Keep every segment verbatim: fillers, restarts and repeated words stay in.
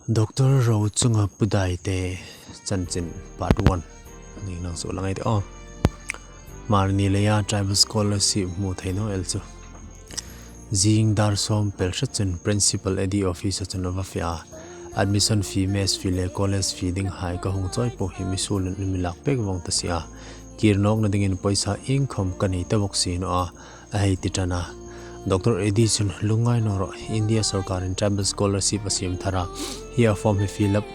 Doctor Rochunga Pudaite chanchin part one. Ni nang so langai te o. Hmar ni leia tribal scholarship hmu thei naw el chu. Zing dar sawm pel hret chun principal A D office-a chun a va fe a. Admission fee, mess fee le college fee dinghai ka hung chawi po hi mi suol in mi lak pek vong ta si a. Kir nawkna dingin poisa iengkhom ka nei ta bawk si naw a, a hei ti ṭan a. Doctor A D chun lungngai naw rawh, India sawrkarin tribal scholarship a siem thar a. Hi a form hi fill up,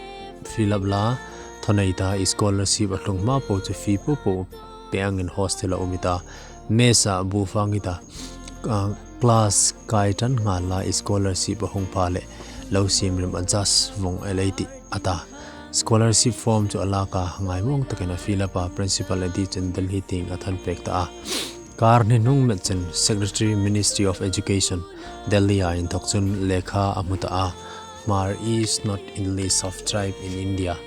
fill up la, thaw nei ta, i scholarship a tlung hma po chu fee po po pe angin hostel-a um i ta. Mess-a bu fang i ta. Ah, class kai ṭan nghal la i scholarship a hung pha leh lo siem rem adjust vong el ei tih a ta. Scholarship form chu a lak a, ngaimawng takin a fill up a, principal A D chun Delhi tieng a thawn pek ta a. Kar hni hnung met chun Secretary, Ministry of Education, Delhi-a inthawk chun lekha a hmu ta a. Hmar is not in list of tribe in India.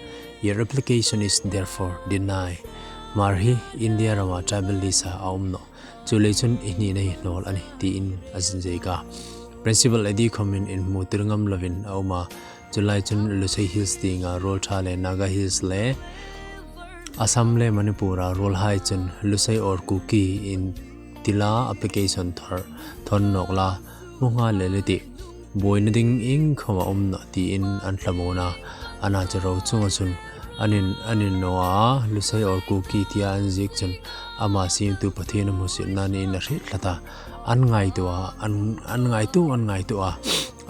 Your application is therefore denied. Hmar hi India rama tribal list-a a um nawh. Chuleiin chun i hnina hi hnawl a nih, tiin a zin ziek a. Principal A D khomin inhmu tir ngam lovin a um a. Chu lai chun Lusei Hills tienga ruol ṭha le Naga Hills le Assam le Manipur-a ruolhai chun Lusei or Kuki in ti la application thar thawn nawk la, hmu nghal el i tih. Buoina ding iengkhom a um nawh tiin an thlamuon a. Ana chu Rochunga chun an in, an innaw a, Lusei or Kuki tia an ziek chun ama siemtu Pathien a hmusit nan niin a hriet tlat a. An ngaituo a, an, an ngaituo, an ngaituo a.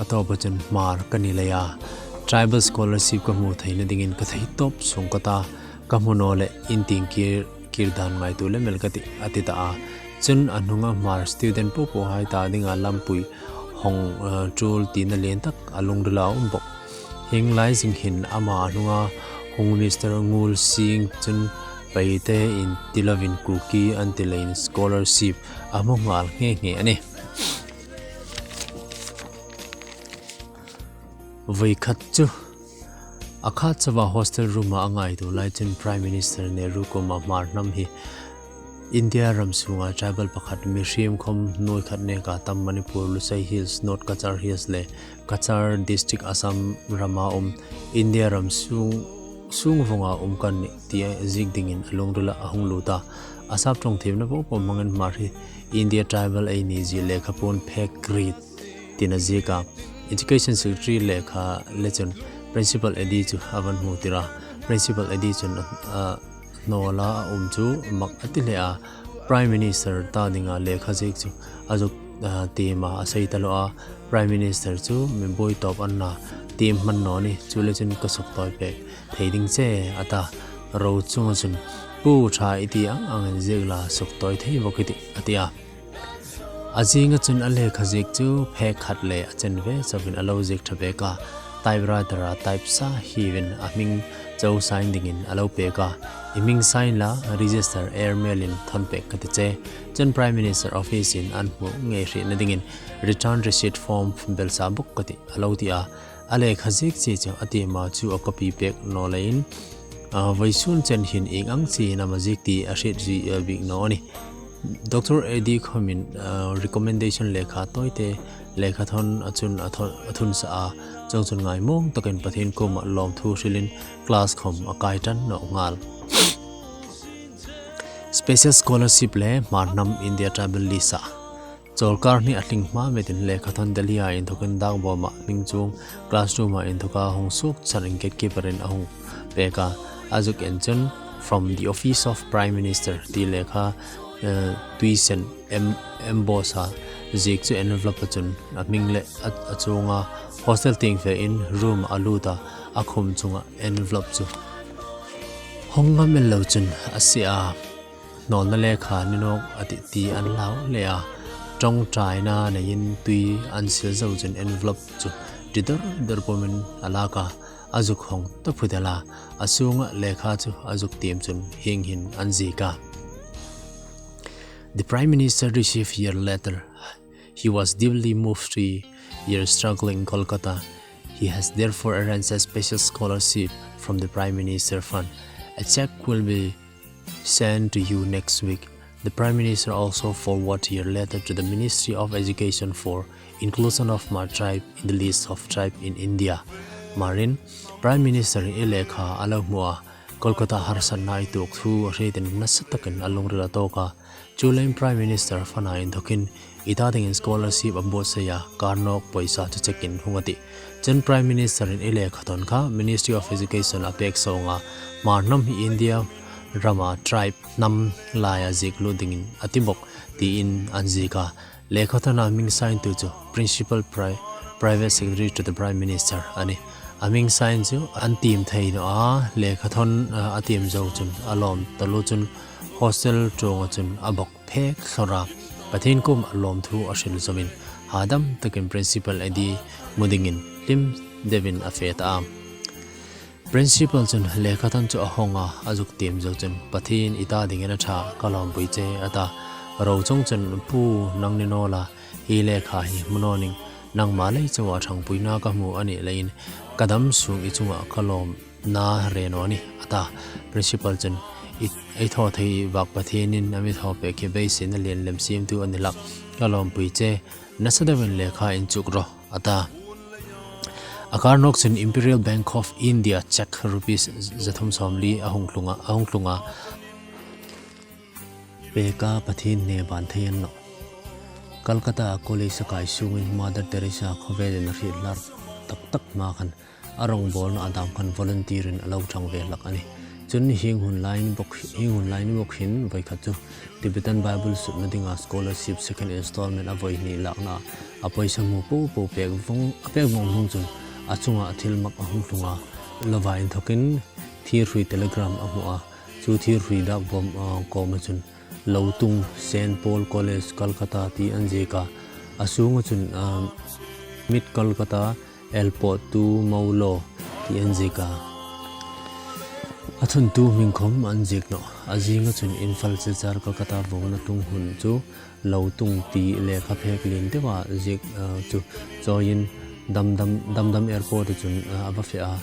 A tawpa chun Hmar ka ni leia tribal scholarship ka hmu theina dingin ka thei tawp sung ka ta, ka hmu naw leh in tieng kir, kir dan ngaituo lem el ka tih, a ti ta a. Chun a hnunga Hmar student po pohai ta dinga lampui hawng, eh, tul tina lien tak a lungrila um bawk. Hieng lai zing hin ama a hnunga hung Mister Ngul Sing chun Paite in ti lovin Kuki an ti leiin scholarship a hmu nghal nghe nghe a nih. Voi khat chu a khat chauva hostel room-a a ngaituo lai chun Prime Minister Nehru kuoma Hmar hnam hi India ram sunga tribal pakhat mihriem khom nuoi khat neka tam Manipur, Lusei Hills, North Cachar Hills le Cachar District, Assam rama um India ram sung, sung vonga um kan nih tia ziek dingin a lungrila a hung lut a. A sap ṭawng thiemna po po hmangin Hmar hi India tribal ei ni zie lekhapuon phek rit tiin a ziek a. Education Secretary lekha le chun Principal A D chu a van hmu tir a. Principal A D chun, a, a hnawl a um chu mak a ti hle a. Prime Minister ta dinga lekha ziek chu a zuk, a, tiem a, a sei ta lo a. Prime Minister chu mi buoi tawp a na, tiem hman naw ni, chuleiin chun ka suktawi pek thei ding che a ta. Rochunga chun, Pu ṭha i ti ang angin ziek la, suktawi thei bawk i tih, a ti a. A zinga chun a lekha ziek chu phek khat le a chen ve chauin a lo ziek ṭha bek a, typewriter-a type sa hievin a hming chau sign dingin a lo pek a. I hming sign la, register air mail-in thawn pek ka ti che. Chun Prime Minister office-in an hmu ngei hrietna dingin return receipt form belsa bawk ka tih, a lo ti a. A lekha ziek che chu a tiem a, chu a copy pek naw leiin, a, vawisun chen hin ieng ang chein am a ziek ti a hriet zie, a, bik naw a nih. Doctor A D khomin, a, recommendation lekha tawite lekha thawn a chun a thawn, a thun sa a, chuongchun ngaimawng takin Pathien kuoma lawmthu hrilin class khom a kai ṭan nawk nghal. Special scholarship le Hmar hnam India tribal list-a. Chawlkar hni a tling hma metin lekha thawn Delhi-a inthawkin dak bawma hming chuong classroom-a inthawka hung suok chhar in gatekeeper-in a hung pek a. A zuk en chun, "From the Office of Prime Minister," ti lekha, eh, tuisen em-, emboss-a ziek chu envelope-a chun a hming le a, a chuonga hostel tieng fein room-a a lut a, a khum chunga envelope chu hawng ngam el lo chun a sie a. Hnawlna lekha ni nawk a tih ti an lau hle a. Ṭawngṭaina neiin tui an sil zo chun envelope chu ti dawr dawr pumin a lak a, a zuk hawng ta phut el a, a sunga lekha chu a zuk tiem chun hieng hin an ziek a. "The Prime Minister received your letter. He was deeply moved to your struggle in Kolkata. He has therefore arranged a special scholarship from the Prime Minister Fund. A check will be sent to you next week. The Prime Minister also forward your letter to the Ministry of Education for inclusion of Hmar tribe in the list of tribe in India." Hmarin Prime Minister-in ei lekha a lo hmu a, Kolkata harsatna ei tuok thu a hriet dingin nasa takin a lungril a tawk a. Chuleiin Prime Minister fana inthokin i ta dingin scholarship a buotsai a, kar nawk poisa chu cheque-in hung a tih. Chun Prime Minister-in ei lekhathawn kha Ministry of Education a pek sawng a, Hmar hnam hi India rama tribe hnam laia ziek lut dingin a ti bawk, tiin an ziek a. Lekhathawna hming sign-tu chu Principal Pri-, Private Secretary to the Prime Minister a nih. A hming sign chu an tiem thei naw a, lekhathawn, a, a tiem zo chun a lawm taluo chun hostel ṭawnga chun a bawk phek thlawr a, Pathien kuoma lawmthu a hril zoin, hadam takin Principal Eddy hmu dingin hlim deuin a fe ta a. Principal chun lekhathawn chu a hawng a, a zuk tiem zo chun, Pathien i ta dingin a ṭha, ka lawmpui che, a ta. Rochung chun, Pu, nang ni naw la, hi lekha hi hmu naw ning, nangma lei chauha ṭhangpuina ka hmu a nih leiin, ka dam sung i chunga ka lawmna re naw ni, a ta. Principal chun, I, ei thaw thei vak Pathienin a mi thaw pek hi beiseina lien lem siemtu a ni hlak, ka lawmpui che, nasa deuin lekha inchuk rawh, a ta. A kar nawk chun Imperial Bank of India cheque rupees zathum sawmli a hung tlung a, a hung tlung a. Peka Pathien hne ban thei a ni nawh. Calcutta college a kai sungin Mother Teresa khawvelin a hriet hlar tak tak hma khan a rawngbawlna a dam khan volunteer-in a lo ṭhang ve hlak a nih. Chun hieng hun lai ni bawk, hieng hun lai ni bawk hin voi khat chu Tibetan Bible sutna dinga scholarship second installment a voi hni lakna a poisa hmu po po pek vawng, a pek vawng hnung chun a chunga thil mak a hung tlung a, lova inthokin thirhrui telegram a hmu a, chu thirhrui dak bawm, a, kawma chun Lotung, Saint Paul College, Calcutta ti an ziek a, a sunga chun, a, Meet Calcutta, Airport to Mawlo ti an ziek a. A thuntu hming khom an ziek nawh. A zinga chun Imphal, Silchar, Calcutta vawngna tung hun chu Lotung ti lekha phek lien deuha ziek, a, chu chawiin Dam Dam, Dam Dam Airport-a chun, a, a va fe a.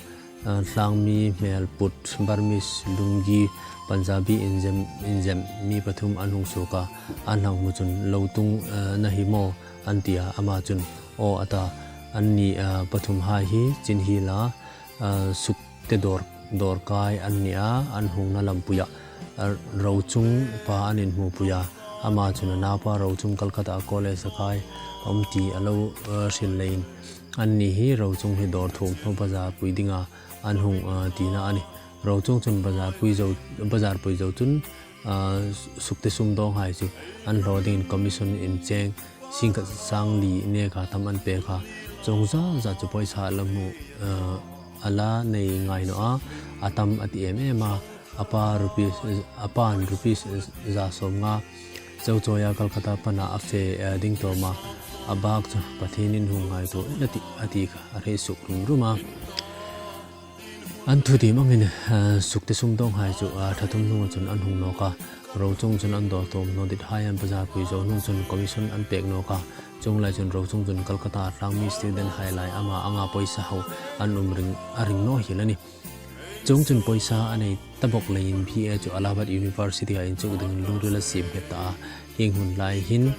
A, tlangmi hmel put, Burmese lungi, Punjabi inzem, inzem mi pathum an hung suok a, an hang hmu chun, Lotung, a, na hi maw? An ti a, ama chun, Aw, a ta, anni, a, pathum hai hi Chinhila, a, Sukte dawr, dawrkai an ni a, an hungna lampuia, a, Rochung pa an inhmupui a, ama chun a naupa Rochung Calcutta College a kai a um ti a lo, a, hril leiin, anni hi Rochung hi dawr thuomhnaw bazar pui dinga an hung, a, tina a nih. Rochung chun bazar pui zo, bazar pui zo chun, a, Sukte sumdawnghai chu an hlaw dingin commission in cheng singkhat sangli neka tam an pek a. Chuong zat zat chu poisa a la hmu, a, a la nei ngai naw a, a tam a ti em em a. A pa rupees, a pa'n rupees za sawmnga chau chawia Calcutta pana a fe, a, ding tawm a. A bak chu Pathienin hung ngaituo el a tih, a ti kha a hrei suk rum rum a. An thutiem angin, a, Sukte sumdawnghai chu, a, ṭha thum hnunga chun an hung nawk a. Rochung chun an dawr thuomhnaw dithai an bazar pui zo hnung chun commission an pek nawk a. Chuong lai chun Rochung chun Calcutta tlangmi studenthai lai ama anga poisa hau an um ring, a ring naw hiel a nih. Chuong chun poisa a nei ta bawk leiin B A chu Allahabad University-a inchuk dingin lungril a siem nghet ta a. Hieng hun lai hin,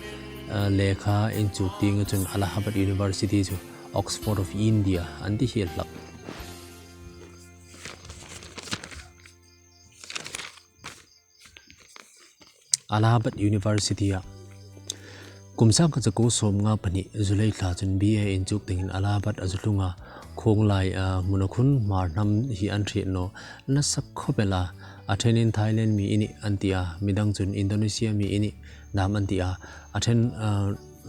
a, lekha inchuk tienga chun Allahabad University chu Oxford of India an ti hiel hlak. Allahabad University-a kum sangkhat zakuo sawmnga pahni July thla chun B A inchuk dingin Allahabad a zu tlung a, khuonglai, a, hmuna khun Hmar hnam hi an hriet naw nasa khawp el a, a ṭhenin Thailand mi i nih an ti a, midang chun Indonesia mi i nih dam an ti a, a ṭhen, a,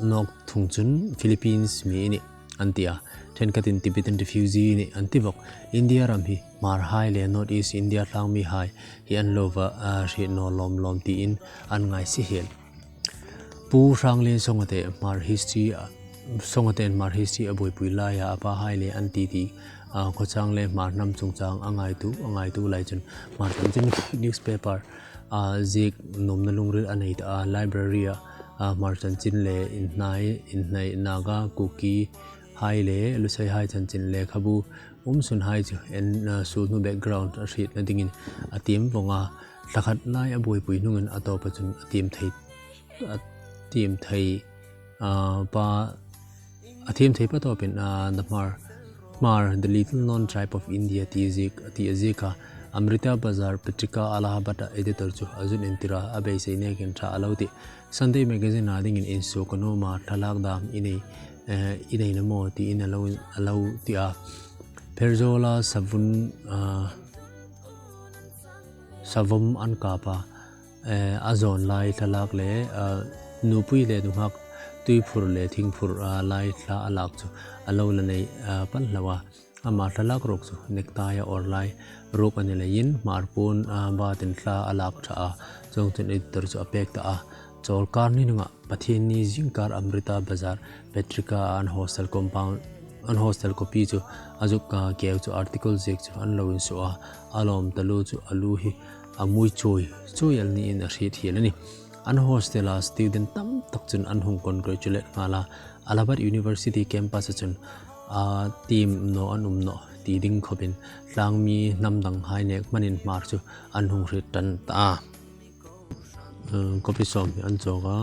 nawk thung chun Philippines mi i nih an ti a, ṭhenkhatin Tibetan refugee i nih an ti bawk. India ram hi Hmarhai le North East India tlangmihai hi an lo va, a, hriet naw lawm lawm tiin an ngai si hiel. Pu Hranglien Songate Hmar history, a, Songate'n Hmar history a buoipui laia a pahai le an titi, a, khawchang le Hmar hnam chungchang a ngaituo, a ngaituo lai chun Hmar chanchin newspaper, a, ziek nuomna lungril a nei ta a, library-a, a, Hmar chanchin le inhnai, inhnai Naga, Kuki hai le Luseihai chanchin lekhabu um sunhai chu en, a, suol hnu background a hrietna dingin a tiem vawng a, thla khat lai a buoipui hnungin a tawpa chun a tiem thei, a tiem thei, a, pa, a tiem thei pa tawpin, a, The Hmar Hmar, The Little Known Tribe of India ti ziek, ti a ziek a, Amrita Bazar Patrika Allahabad-a editor chu a zuk intir a, a beisei nekin ṭha a lo tih. Sunday Magazine-a dingin insuo ka nuom a, thlalak dam i nei, eh, i nei naw maw tiin a lo, a lo ti a. Pherzawl-a savun, ah, savawm an kap a, eh, a zawn lai thlalak le, ah, nupui le nunghak tuiphur le thingphur, ah, lai thla a lak chu a lo la nei, ah, pan hlauh a. Ama thlalak ruok chu necktie a awr lai ruok a ni leiin Hmar puon, ah, batin thla a lak ṭha a, chuongchun editor chu a pek ta a. Chawlkar ni hnunga Pathienni zingkar Amrita Bazar Patrika-a an hostel compound, an hostel copy chu a zuk, ah, keu chu article ziek chu an lo insuo a, a lawm taluo chu a lu hi a mui chuoi chuoi el niin a hriet hiel a nih. An hostel-a student tam tak chun an hung congratulate nghal a, Allahabad University campus-a chun, ah, tiem naw an um nawh ti ding khawpin tlangmi hnam danghai nek hmanin Hmar chu an hung hriet ṭan ta a. Uh, copy sawm hi an chawk a.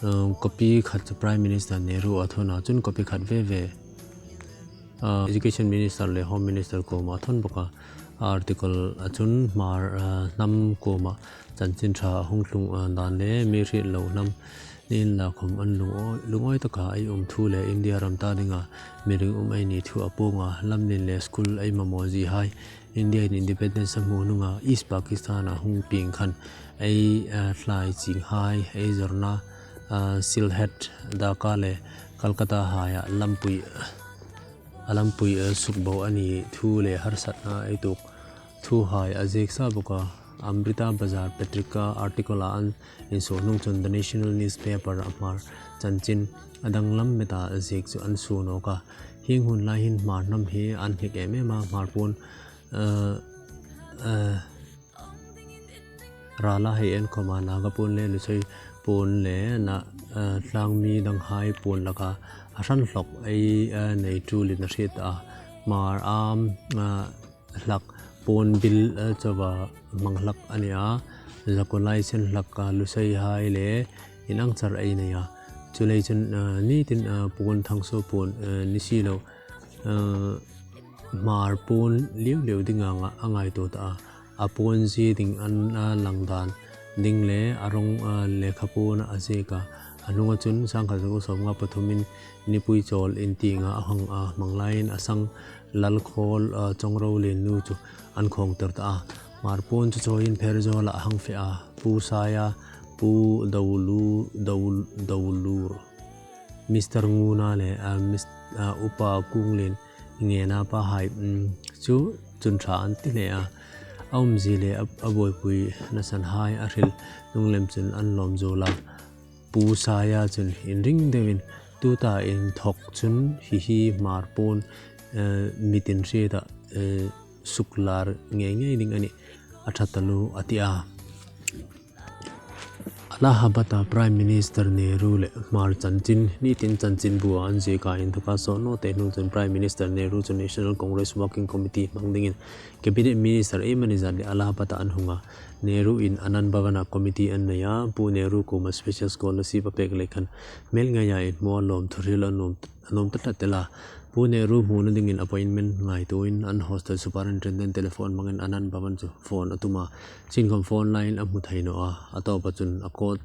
Uh, copy khat chu Prime Minister Nehru a thawn a, chun copy khat ve ve, uh, Education Minister le Home Minister kuoma a thawn bawk a. Article-a chun Hmar, uh, hnam kuoma chanchin ṭha a hung tlung, uh, dan le mi hriet lo hnam ni inla khawm an lungawi, lungawi taka ei um thu le India ram ta dinga mi ringum ei ni thu a puong a, lamlien le school ei mamaw zie hai, India-in independence a hmu hnunga East Pakistan-a hung pieng khan ei, eh, hlai ching hai, ei zawrna, eh, Sylhet, Dhaka le Calcutta haia lampui, a lampui, eh, sukbo a ni thu le harsatna ei tuok thu hai a ziek sa bawk a. Amrita Bazar Patrika article-a an insuo hnung chun The National Newspaper-a Hmar chanchin a danglam meta ziek chu an suo nawk a. Hieng hun lai hin Hmar hnam hi an hnik em em a, Hmar puon, eh, eh, rala hei en khawma Naga puon le Lusei puon le na, eh, tlangmi danghai puon laka a hran hlawk ei, eh, nei tulin a hriet a. Hmar am, eh, hlak puon bil, eh, chauva hmang hlak a ni a. Zakuolai chen hlak, ah, Lusei hai le inang char ei nei a. Chuleiin chun, eh, nitin, eh, puon thangsaw puon, eh, ni si lo, eh, Hmar puon liu liu dinga nga-, a ngaituo ta a. A puon zie ding an, a lang dan ding le a rawng, a, lekha puona a ziek a. A hnunga chun sangkhat zakuo sawmnga pathumin Nipui chawl intienga a hang a, hmang laiin a sang Lalkhawl, a, Chawngrolien nu chu an khawngtir ta a. Hmar puon chu chawiin Pherzawl-a a hang fe a. Pu Saia, Pu Dolu, Dol-, Dolur, Mister Nguna le, a, Mis-, a, Upa Kunglien ngena pa hai, mm, chu chun ṭha an ti hle a. A umzie le a, a buoipui nasan hai a hril hnung lem chun an lawm zuol a. Pu Saia chun inring deuin tuta inthawk chun hi hi Hmar puon, eh, mitin hrieta, eh, suklar ngei ngei ding a nih, a ṭha taluo a ti a. Allahabad-a Prime Minister Nehru le Hmar chanchin, nitin chanchin bua an ziek a, inthawka sawt naw te hnung chun Prime Minister Nehru chu National Congress Working Committee hmang dingin Cabinet Minister ei mani zat le Allahabad-a an hung a. Nehru-in Anand Bhavan-a committee an nei a, Pu Nehru kuoma special scholarship a pek lei khan hmel ngeia inhmu a, lawmthu hril a nuom, a nuom ta tlat el a. Pu Nehru hmuna dingin appointment ngaituoin an hostel superintendent telephone hmangin Anand Bhavan chu phone a tum a. Chin khawm phone line a hmu thei naw a. A tawpa chun a coat,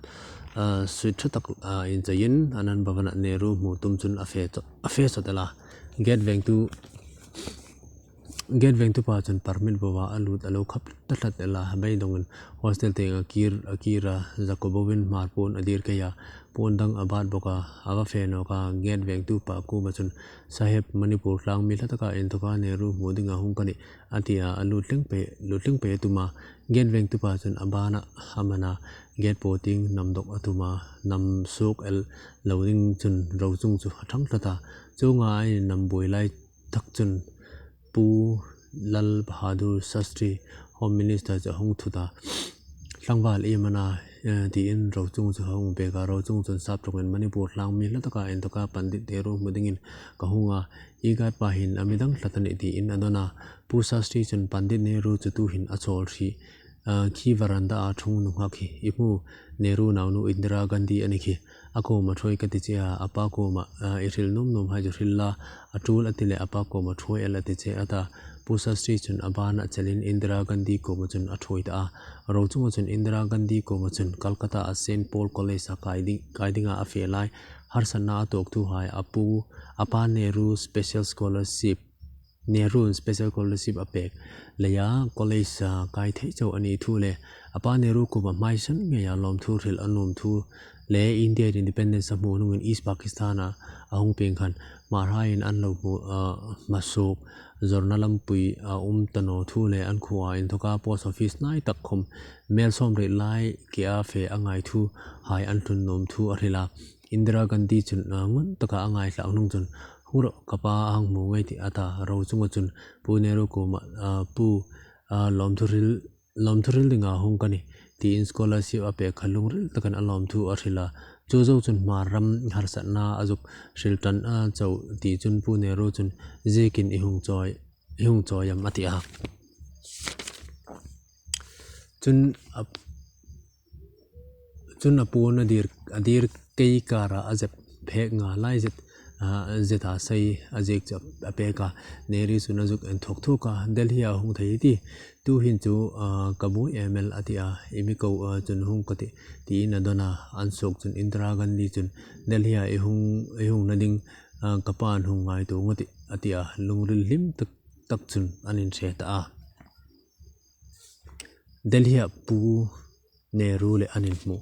ah, suit ṭha tak, ah, incheiin Anand Bhavan-a Nehru hmu tum chun a fe chawt, a fe chawt el a. Gate vengtu, gate vengtu pa chun permit boa a lut a lo khap ta tlat el a. Beidongin hostel tienga kir, a kir a, zakuo boin Hmar puon a dir kei a. Puon dang a bat bawk a, a va fe nawk a. Gate vengtu pa kuoma chun, "Saheb, Manipur tlang mi hla taka inthawka Nehru hmu dinga hung ka nih," a ti a, a lut thleng pei, lut thleng pei a tum a. Gate vengtu pa chun a bana a man a, gate paw tieng nam dawk a tum a, nam suok el lo ding chun rochung chu a ṭhang tlat a. Chuonga a innam buoi lai tak chun Pu Lal Bahadur Shastri, Home Minister chu a hung thut a. "Tlangval iem a na?" eh, tiin rochung chu a hung pek a, rochung chun sap ṭawngin, "Manipur tlang mi hla taka inthawka Pandit Nehru hmu dingin ka hung a, i guard pa hin a mi dang tlat a nih," tiin a dawn a. Pu Shastri chun, "Pandit Nehru chu tuhin a chawl hri, A, khi veranda a ṭhung nunghak hi i hmu, Nehru naunu Indira Gandhi a ni khi. A kuoma ṭhuoi ka ti che a, a pa kuoma, a, i hril nuom nuom hai chu hril la, a ṭul a ti le a pa kuoma ṭhuoi el a ti che a ta. Pu Shastri chun a bana chelin Indira Gandhi kuoma chun a ṭhuoi ta a. Rochunga chun Indira Gandhi kuoma chun Calcutta a Saint Paul College a kai ding, kai dinga a fe lai harsatna a tuok thu hai a pu, a pa Nehru Special Scholarship, Nehru Special Scholarship a pek leia college, a, kai thei chau a ni thu le a pa Nehru kuoma hmaisan ngeia lawmthu hril a nuom thu le India independence a hmu hnungin East Pakistan a, a hung pieng khan Hmarhaiin an lo hmu, a, hmasuok zawrna lampui a um ta naw thu le an khuoa inthoka post office hnai tak khawm mel sawmriet lai kea fe a ngai thu hai an tlun nuom thu a hril a. Indira Gandhi chun, a, ngun taka a ngaithlak hnung chun, "Hung rawh, ka pa a hang hmu ngei," ti a ta. Rochunga chun Pu Nehru kuoma, a, "Pu, a, lawmthu hril, lawmthu hril dinga hung ka ni," tiin scholarship a pek kha lungril takin a lawmthu a hril a. Chu zo chun Hmar ram harsatna a zuk hril ṭan, a, chau ti chun Pu Nehru chun ziekin i hung chawi, i hung chawi am a ti a. Chun a, chun a puon a dir, a dir kei kara a zep phek nga lai zet, a, zeta sei a ziek chu a pek a. Nehru chun a zuk inthok thuk a, "Delhi a hung thei ti, tuhin chu, a, ka buoi em el," a ti a, "I mi ko, a, chun hung ka tih," tiin a dawn a. An suok chun Indira Gandhi chun, "Delhi a i hung, i hungna ding, a, ka pa'n hung ngaituo ngei," a ti a, lungril hlim tak tak chun an inhre ta a. Delhi-a Pu Nehru le an inhmu.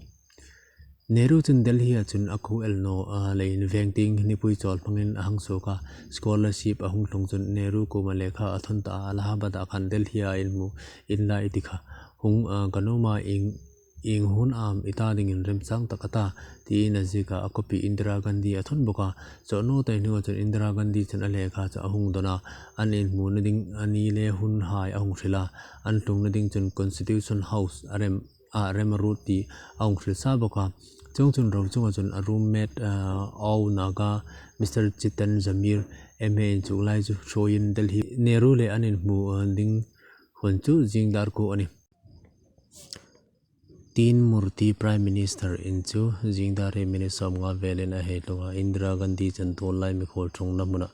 Nehru chun Delhi-a chun a ko el naw a, leiin veng tieng nipui chawl hmangin a hang suok a, scholarship a hung tlung chun Nehru kuoma lekha a thawn ta a, Allahabad-a khan Delhi-a inhmu inla i ti kha hung, a, ka nuom a, ieng, ieng hun am i ta dingin remchang tak a ta, tiin a ziek a, a copy Indira Gandhi a thawn bawk a. Chaw naw ta hnunga chun Indira Gandhi chun a lekha chu a hung dawn a, an inhmuna ding a ni le hun hai a hung hril a, an tlungna ding chun Constitution House a rem, a rem a rut ti a hung hril sa bawk a. Chuong chun Rochunga chun a roommate, a, Ao Naga, Mister Chitan Jamir, M A inchuk lai chu hruoiin Delhi Nehru le an inhmu, a, ding hun chu zing dar kuo a nih. Tin Murti Prime Minister-in chu zing dar hi minute sawmnga velin a hei tlung a, Indira Gandhi chun tuol lai mikhuol ṭhungna hmuna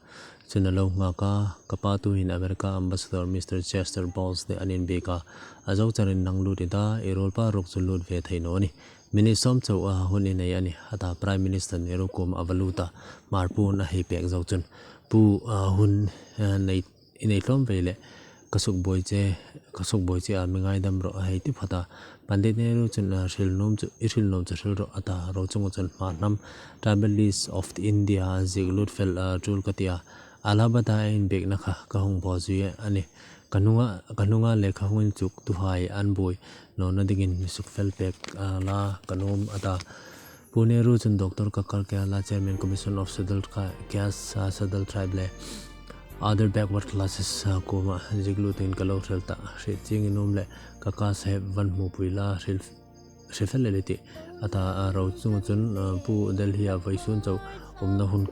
chun a lo nghak a, "Ka pa tuhin America Ambassador Mister Chester Bowles le an inbiek a, a zo charin nang lut i ta, i ruolpa ruok chu lut ve thei naw ni. Minute sawm chauh a hun i nei a nih," a ta. Prime Minister Nehru kuoma a va lut a, Hmar puon a hei pek zo chun, "Pu, a, hun, a, nei i nei tlawm ve le, ka sukbuoi che, ka sukbuoi che a, mi ngaidam rawh," a hei ti phawt a. Pandit Nehru chun, a, "Hril nuom chu, i hril nuom chu hril rawh," a ta. Rochunga chun, "Hmar hnam, Tribal List of India, a ziek lut fel, a, tul ka ti a, Allahabad-a inbiekna kha ka hung bawzui a nih. Ka hnunga, ka hnunga lekha hung inchuktuhai an buoi nawna dingin mi sukfel pek, a, la ka nuom," a ta. Pu Nehru chun Doctor Kakkal Kalelkar, Chairman Commission of Scheduled Ca-, Caste, a, Scheduled Tribe le other backward classes, a, kuoma ziek lutin ka lo hril ta, hriet chieng i nuom le Kaka Saheb van hmupui la hril, hre fel el i tih, a ta. A, Rochunga chun, a, "Pu, Delhi-a vawisun chauh umna hun,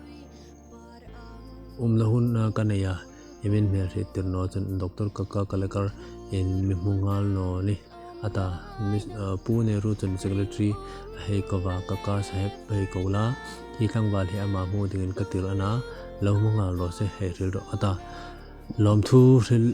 umna hun, a, ka nei a, i min hmelhriettir naw chun Doctor Kaka Kalelkar-in mi hmu nghal naw ni," a ta. Mis-, a, Pu Nehru chun secretary a hei ko a, "Kaka Saheb hei ko la, hi tlangval hi ama hmu dingin ka tir a na, lo hmu nghal raw se, hei hril rawh," a ta. Lawmthu hril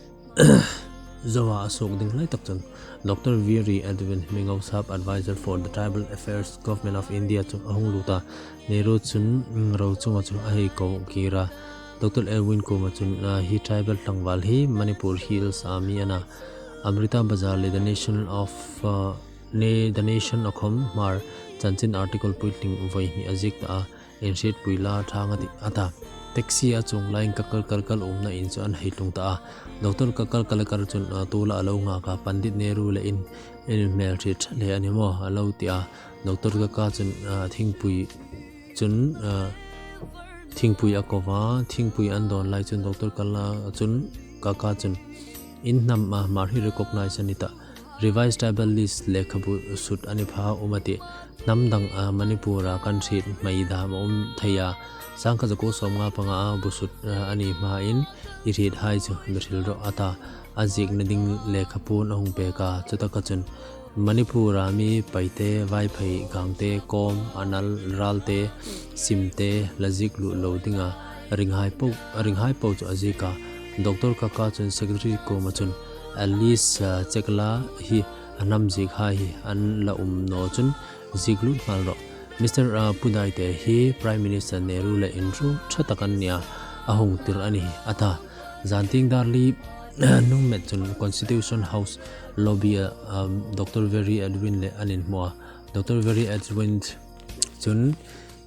zoa a suok ding lai tak chun Doctor Veery Edwin, Mingo Sap, Advisor for the Tribal Affairs, Government of India chu a hung lut a. Nehru chun, mm, Rochunga chu a hei ko kir a. Doctor Edwin kuoma chun, a, "Hi tribal tlangval hi Manipur Hills-a mi a na, Amrita Bazar le The Nation of, a, ne, The Nation a khawm Hmar chanchin article puitling vawi hni a ziek ta a, inhrietpui la ṭhang a tih," a ta. Taxi a chuong laiin Kaka Kalelkar umna in chu an hei tlung ta a. Doctor Kaka Kalelkar chun, a, tuolah a lo nghak a, "Pandit Nehru le in, in hmelhriet hle a ni maw?" a lo ti a. Doctor Kaka chun, a, thingpui chun, a, thingpui a ko a, thingpui an dawn lai chun Doctor Kala chun, Kaka chun, "In hnam, a, Hmar hi recognize a ni ta, Revised Tribal List lekhabu sut a ni pha um a tih. Hnam dang, a, Manipur-a kan hriet hmai dam a um thei a. Sangkhat zakuo sawmnga panga a bu sut, a, a ni hmain i hrietheihai chu mi hril rawh a ta. A ziekna ding lekhapuon a hung pek a. Chutaka chun Manipur-a mi Paite, Vaiphei, Gangte, Kom, Anal, Ralte, Simte la ziek luh lo dinga ringhai po, ringhai po chu a ziek a. Doctor Kaka chun secretary kuoma chun a list, a, check la hi a hnam ziekhai hi an la um naw chun ziek lut nghal rawh. Mister, a, Pudaite hi Prime Minister Nehru le inru ṭha tak an nia, a hung tir a ni hi a ta. Zantieng dar li hnung met chun Constitution House lobby-a, um, Doctor Very Edwin le an inhmu a. Doctor Very Edwin chun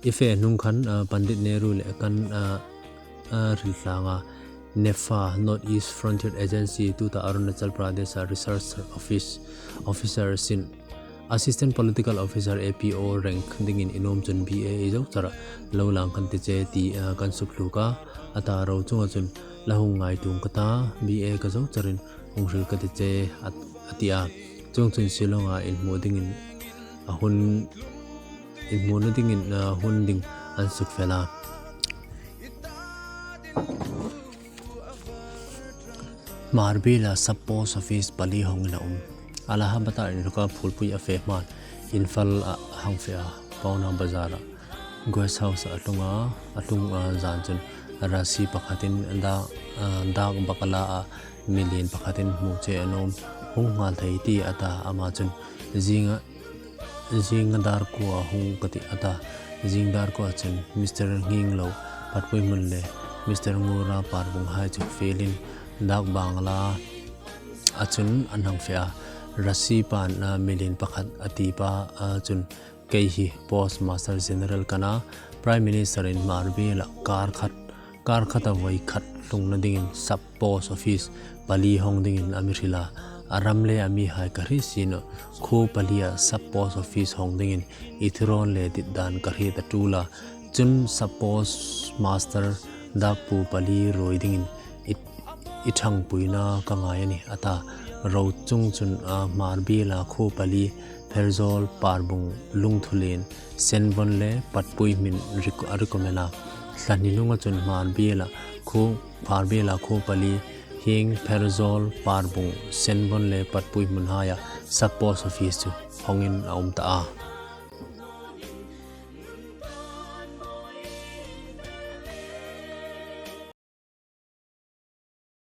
i fe hnung khan, a, Pandit Nehru le kan, a, a, hril tlanga NEFA, North East Frontier Agency, tuta Arunachal Pradesh-a research office, officer sin, Assistant Political Officer, A P O rank dingin i nuom chun B A i zo chara lo lang kan ti che ti, a, kan suk hluk a, a ta ro chunga chun la hung ngai tung ka ta, B A ka zo charin hung hril ka ti che a, a ti a. Chuong chun Shillong-a inhmu dingin a hun, inhmuna dingin, a, hun ding an suk fel a. Hmarbiela sub post office pali hawng la um. Allahabad-a inrukna phulpui a fe hman Imphal-a hang fe a, Paona Bazar-a guest house-a a tlung a, a tlung, a, zan chun rasi pakhatin dak, a, dak bakla a mi lien pakhatin hmu che a nuom, hung nghal thei ti a ta, ama chun zinga, zinga dar kuoa hung ka ti a ta. Zing dar kuoa chun Mister Nginglo Patpuihmun le Mister Ngura Parbung hai chu fielin dak bangla a chun an hang fe a. Rasi pan, a, mi lien pakhat a ti pa, a, chun kei hi Postmaster General ka nih a, Prime Minister-in Hmarbiela kar khat, kar khata voi khat hlungna dingin sub post office pali hawng dingin a mi hril a. A ram le a mihai ka hriet si naw, khuo palia sub post office hawng dingin i thurawn le ditdan ka hriet a ṭul a. Chun sub postmaster dakpu pali ruoi dingin i, i ṭhangpuina ka ngai a nih a ta. Ro chung chun, a, Hmarbiela khuo pali Pherzawl, Parbung, Lungthulien, Senvon le Patpuihmun rek-, a recommend a. Thla hni hnunga chun Hmarbiela khuo, Hmarbiela khuo pali hieng Pherzawl, Parbung, Senvon le Patpuihmun haia sub post office chu hawngin a um ta a.